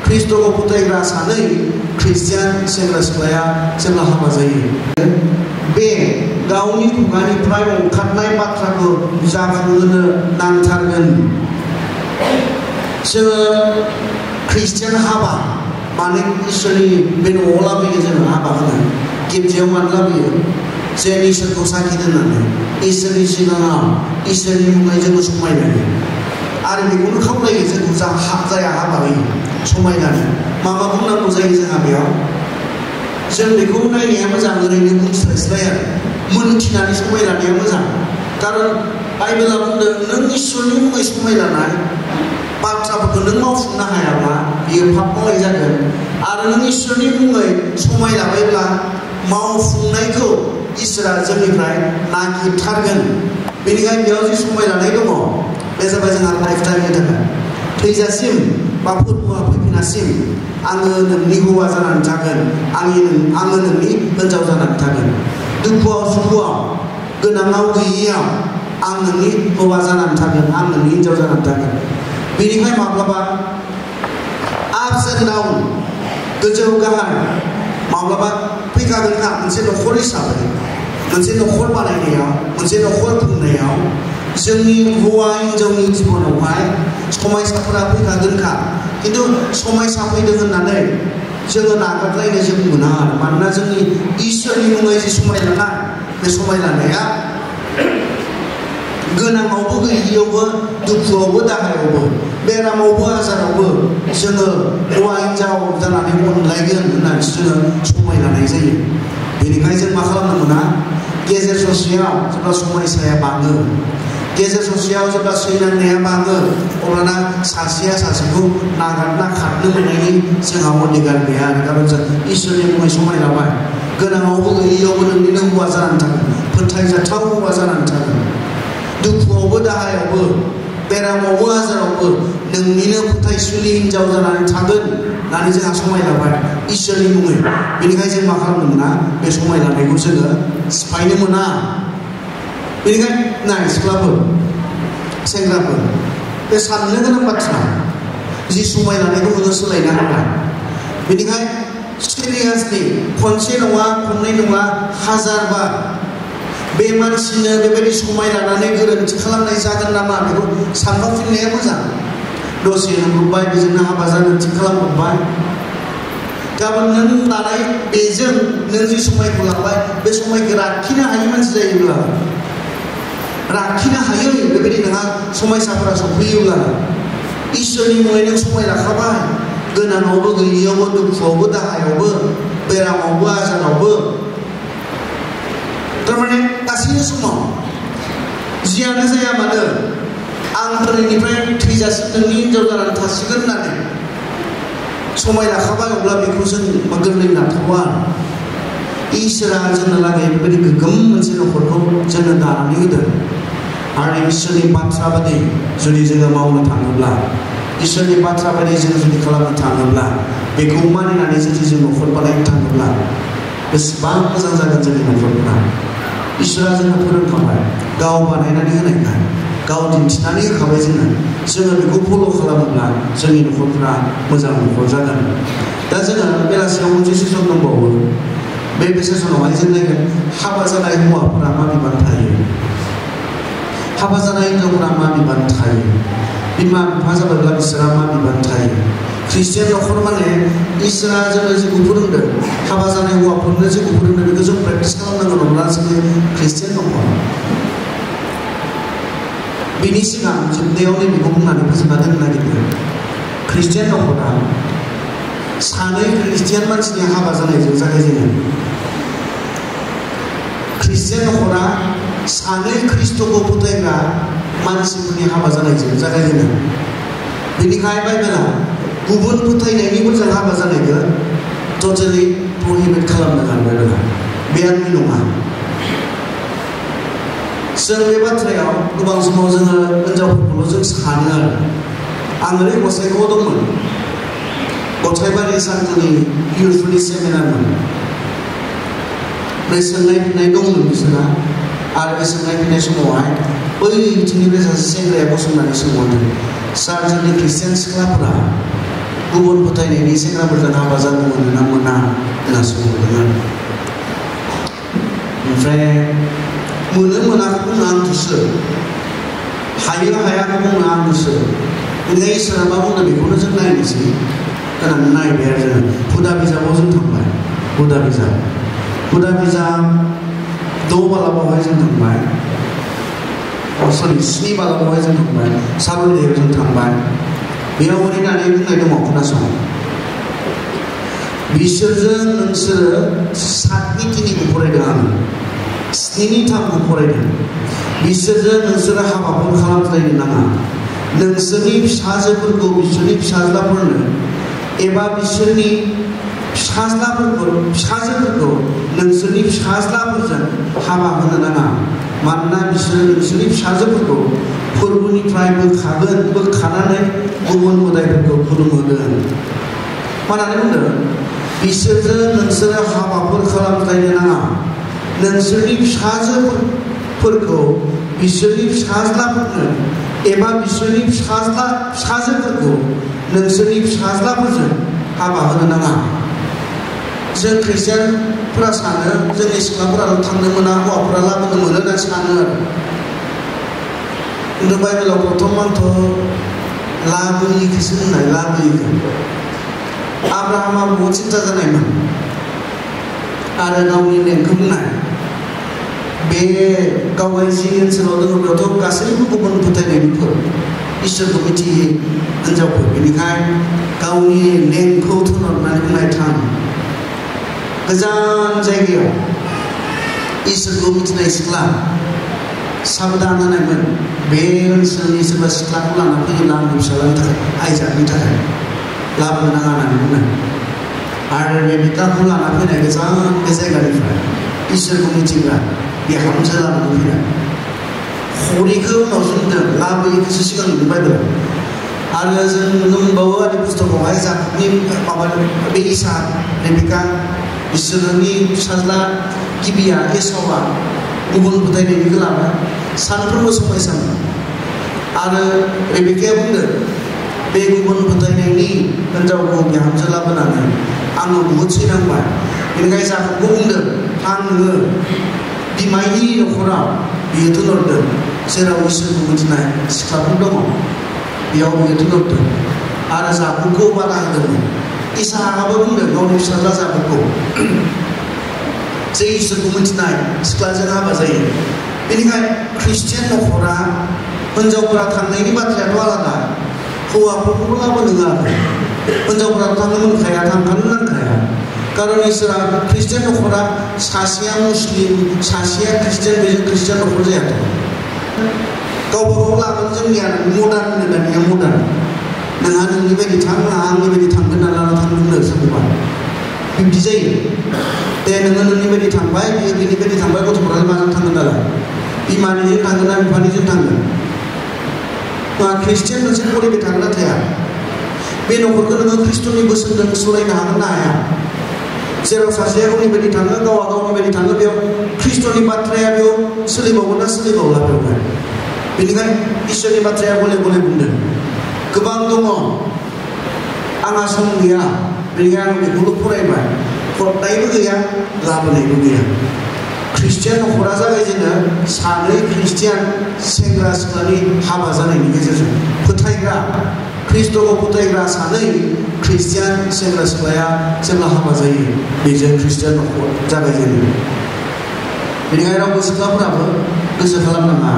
खृष्टखौ फोथायग्रा सानै ख्रिस्टियान सेंग्रा सिख्लाया जेब्ला हाबा जायो बे गावनि खुगानिफ्राय ओंखारनाय बाथ्राखौ जाफुंहोनो नांथारगोन। जोङो ख्रिस्टियान हाबा माने इसोरनि बे न'आव लाबोयो जोङो हाबा होनो गिर्जायाव मानो लाबोयो जेन इसोरखौ साखि दोननानै इसोरनि सिगाङाव इसोरनि मुङै जोङो समायनानै आरो बेखौनो खावलायो जोंखौ जाया हाबा होयो समायनानै मा बुंनांगौ जायो जोंहा बेयाव जों बेखौ नायनाया मोजां ओरैनो बुंस्लायस्लाय आरो मोनथिनानै समायलानाया मोजां कारन बाइबेला बुंदों नों इसोरनि मुङै समायलानाय बाथ्राफोरखौ नों मावफुंनो हायाब्ला बियो पाप मावनाय जागोन आरो नों इसोरनि मुङै समायलाबायब्ला मावफुंनायखौ इसोरा जोंनिफ्राय नागिरथारगोन। बेनिखायनो बेयाव जि समायलानाय दङ बे जाबाय जोंहा लाइफ टाइमनि थाखाय थैजासिम बा फोरबोआ फैफिनासिम आङो नोंनि हौवा जानानै थागोन आङो नोंनि हिन्जाव जानानै थागोन दुखुआव सुखुआव गोनाङाव गैयियाव आं नोंनि हौवा जानानै थागोन आं नोंनि हिन्जाव जानानै थागोन। बेनिखायनो माब्लाबा आपस एन्ड डाउन गोजौ गाहाय माब्लाबा फैखागोनखा मोनसे न'खर हिसाबै मोनसे न'खर बानायनायाव मोनसे न'खर खुंनायाव जोंनि हौवा हिन्जावनि जिबनावहाय समायसाफोरा फैखागोनखा खिन्थु समायसा फैदों होननानै जोङो नागारलायनो जों मोना आरो मानोना जोंनि इसोरनि मुङै जि समायलानाय बे समायलानाया गोनाङावबो गैयियावबो दुखुआवबो दाहायावबो बेरामावबो आजारावबो जोङो हौवा हिन्जाव जानानै अनलायगोन होननानैसो जोङो समायलानाय जायो। बेनिखायनो जों मा खालामनो मोना गेजेर ससेयाव जेब्ला समायसाया बाङो गेजेर ससेयाव जेब्ला सैनांनाया बाङो अब्लाना सासेया सासेखौ नागारना खारनो मोननायनि जोंहा अधिकार गैया आरो कारन जों इसोरनि मुङै समायलाबाय गोनाङावबो गैयियावबो नोंनिनो हौवा जानानै थागोन फोथायजाथाव हौवा जानानै थागोन दुखुआवबो दाहायावबो बेरामावबो आजारावबो नोंनिनो फोथायसुलि हिन्जाव जानानै थागोन होननानै जोंहा समायलाबाय इसोरनि मुङै। बेनिखायनो जों मा खालामनो मोना बे समायलानायखौ जोङो सिफायनो मोना। बेनिखायनो नाय सिख्लाफोर सेंग्राफोर बे साननो गोनां बाथ्रा जि समायलानायखौ नोङो सोलायनो हाबाय बेनिखायनो सिरियासलि खनसे नङा खननै नङा हाजार बार बे मानसिनो बेबायदि समाय लानानै गोरोन्थि खालामनाय जागोन नामा बेखौ सानखांफिननाया मोजां। दसे नुबाय बेजोंनो हाबा जानो थिग खालामहरबाय गाबोन नों लानाय बेजों नों जि समायखौ लाबाय बे समायखौ लाखिनो हायै मानसि जायोब्ला लाखिनो हायै बेबायदि नोंहा समायसाफोरा सफैयोब्ला इसोरनि मुङै नों समाय लाखाबाय गोनाङावबो गैयियावबो दुखुआवबो दाहायावबो बेरामावबो आजारावबो थारमाने गासैबो समाव जियानो जाया मानो आं दिनैनिफ्राय थैजासिम नोंनि हिन्जाव जानानै थासिगोन होननानै समाय लाखाबाय अब्ला बेखौ जों गोरलै लाथावा इसोरा जोंनो लागै बेबायदि गोग्गोम मोनसे न'खरखौ जोंनो दानानै होदों आरो इसोरनि बाथ्रा बायदि जुदि जोङो मावनो थाङोब्ला इसोरनि बाथ्रा बायदि जों जुदि खालामनो थाङोब्ला बेखौ मानिनानै जुदि जों न'खर बानायनो थाङोब्ला बेसेबां मोजां जागोन जोंनि न'खरफोरा। इसोरा जोंनो फोरोंखाबाय गाव बानायनानै होनायखाय गाव दिन्थिनानै होखाबाय जोङो बेखौ फल' खालामोब्ला जोंनि न'खरफोरा मोजां न'खर जागोन। दा जोङो बेलासियाव मोनसे सेसन दंबावो बे सेसनावहाय जों नायगोन हाबा जानाय हौवाफोरा मा बिबान थायो हाबा जानाय हिन्जावफोरा मा बिबान थायो बिमा बिफा जाबायब्ला बिसोरा मा बिबान थायो ख्रिस्टियान न'खर माने इसोरा जोंनो जेखौ फोरोंदों हाबा जानाय हौवाफोरनो जेखौ फोरोंदों बेखौ जों प्रेक्टिस खालामनांगोन अब्ला जोङो ख्रिस्टियान न'खर। बिनि सिगां जोबनायाव नैबेखौ बुंनानै फोजोबना दोननो नागिरदों ख्रिस्टियान न'खरा सानै ख्रिस्टियान मानसिनि हाबा जानायजों जागायजेनो। ख्रिस्टियान न'खरा सानै ख्रिस्ट'खौ फोथायग्रा मानसिफोरनि हाबा जानायजों जागायजेनो। बेनिखायनो बाइबेला गुबुन फोथायनायनिफोरजों हाबा जानायखौ टटेलि प्रहिबिट खालामदों आरो बाइबेला बे आंनि नङा। जों बे बाथ्रायाव गोबां समाव जोङो हिन्जावफोरखौल' जों सानो आरो आं ओरै गसाइगावआव दंमोन गसाइबारि सानथालि इउथफोरनि सेमिनारमोन बे सोंनाय फिन्नाय दंमोन बिसोरना आरो बे सोंनाय फिन्नाय समावहाय बै बिथिंनिफ्राय सासे सेंग्राया गसंनानै सोंहरदों सार जोंनि ख्रिस्टियान सिख्लाफोरा गुबुन फोथायनायनि सेंग्राफोरजों हाबा जानो मोनो ना मोना होनना सोंहरदों आरो ओमफ्राय मोनो मोनाखौ बुंनो आं गोसो हायो हायाखौ बुंनो आं गोसो ओंखायनो इसोरा मा बुंदों बेखौनो जों नायनोसै होननानै नायबाय आरो जोङो हुदा बिजाबाव जों थांबाय हुदा बिजाब 6 बालाबावहाय जों थांबाय सरि 7 बालाबावहाय जों थांबाय साबुदेयाव जों थांबाय बेयाव ओरैनानै बुंनाय दङ खोनासं बिसोरजों नोंसोरो 7नि 3खौ फरायदों आङो 7नि 3खौ फरायदों बिसोरजों नोंसोरो हाबाफोर खालामज्लायनो नाङा नोंसोरनि फिसाजोफोरखौ बिसोरनि फिसाज्लाफोरनो एबा बिसोरनि फिसाजोफोरखौ नोंसोरनि फिसाज्लाफोरजों हाबा होनो नाङा मानोना बिसोरो नोंसोरनि फिसाजोफोरखौ फोरबोनिफ्राय बोखानानै गुबुन मोदायफोरखौ खुलुमहोगोन मानानै बुंदों बिसोरजों नोंसोरो हाबाफोर खालामज्लायनो नाङा नोंसोरनि फिसाजोफोरखौ बिसोरनि फिसाज्लाफोरनो एबा बिसोरनि फिसाजोफोरखौ नोंसोरनि फिसाज्लाफोरजों हाबा होनो नाङा जों ख्रिस्टियानफोरा सानो जोंनि सिख्लाफोराल' थांनो मोना हौवाफोरा लाबोनो मोनो होनना सानो आरो खिन्थु बाइबेलाव प्रथमावथ' लाबोयिखौसो होननाय लाबोयिखौ आब्राहामा बहुद सिन्था जानायमोन आरो गावनि नेमखौ बुंनाय बे गावगाय जि ओनसोलाव दङ बेयावथ' गासैबो गुबुन फोथायनायनिफोर इसोरखौ मिथियै हिनजावफोर बेनिखायनो गावनि नेमखौ थुनहरनानै बुंनाय थां गोजान जायगायाव इसोरखौ मिथिनाय सिख्ला साबधान होनायमोन बे ओनसोलनि सोरबा सिख्लाखौ लाना फैयोब्ला आंनि फिसाज्लानि थाखाय आइजाकनि थाखाय लाबोनो नाङा होननानै बुंनाय आरो रेबिकाखौ लाना फैनाय गोजान बे जायगानिफ्राय इसोरखौ मिथिग्रा बिहामजो लानानै फैनाय हरिखौ उनाव जोंदों लाबोयिखौसो सिगां नुदों बाइबेलाव आरो जों नुनो मोनबावो आरो पुस्तकावहाय जाकबनि माबा बे इसाक रेबिका बिसोरनि फिसाज्ला गिबिया एसावआ गुबुन फोथायनायनिखौ लाबाय सानफ्रोमबो समायसामोन आरो रेबिकाया बुंदों बे गुबुन फोथायनायनि हिनजावखौ बिहामजो लाबोनानै आङो बुहुद सैनांबाय बेनिखायनो जाकबखौ बुंदों आं नोङो बिमायनि न'खराव बियो थुनहरदों जेराव इसोरखौ मिथिनाय सिख्लाफोर दङ बेयाव बियो थुनहरदों आरो जाकबखौ बादा होदोंमोन इसाहाबो बुंदों गावनि फिसाज्ला जाकबखौ जे इसोरखौ मिथिनाय सिख्लाजों हाबा जायो बेनिखायनो ख्रिस्टियान न'खरा हिनजावफोरा थांनायनि बाथ्रायाथ' आलादा हौवाफोरखौबो लाबोनो होआखै हिनजावफोरा थांनो मोनखाया थांखानो नांखाया कारन इसोरा ख्रिस्टियान न'खरा सासेया मुस्लिम सासेया ख्रिस्टियान बेजों ख्रिस्टियान न'खर जायाथ' गावबागाव लागोन जोंनिया मडार्न होनो दानिया मडार्न नोंहा नोंनि बायदि थां आंहा आंनि बायदि थांगोन होनना लाना थांनो बुंनो सोरखौबा बिब्दि जायो दे नोङो नोंनि बायदि थांबाय बियो बिनि बायदि थांबाय गथ'फोरालाय माजों थांगोन नालाय बिमानिजों थांगोन ना बिफानिजों थांगोन ख्रिस्टियान मोनसे फरिबेस थागोन थाया बे न'खरखौ नोङो ख्रिस्ट'नि बोसोनजों सलायनो हागोन ना हाया जेराव सासेया गावनि बायदि थाङो गावआ गावनि बायदि थाङो बेयाव ख्रिस्ट'नि बाथ्राया बेयाव सोलिबावगोन ना सोलिबावला बेवहाय बेनिखायनो इसोरनि बाथ्राया गले गले बुंदों गोबां दङ आंहा सम गैया बेनिखायनो आं बेखौल' फरायबाय हरनायबो गैया लाबोनायबो गैया ख्रिस्टियान न'खरा जागायजेनो सानै ख्रिस्टियान सेंग्रा सिख्लानि हाबा जानायनि गेजेरजों फोथायग्रा ख्रिस्ट'खौ फोथायग्रा सानै ख्रिस्टियान सेंग्रा सिख्लाया जेब्ला हाबा जायो बेजों ख्रिस्टियान न'खर जागायजेनो बेनिखायनो रावबो सिख्लाफोराबो गोसो खालामनाङा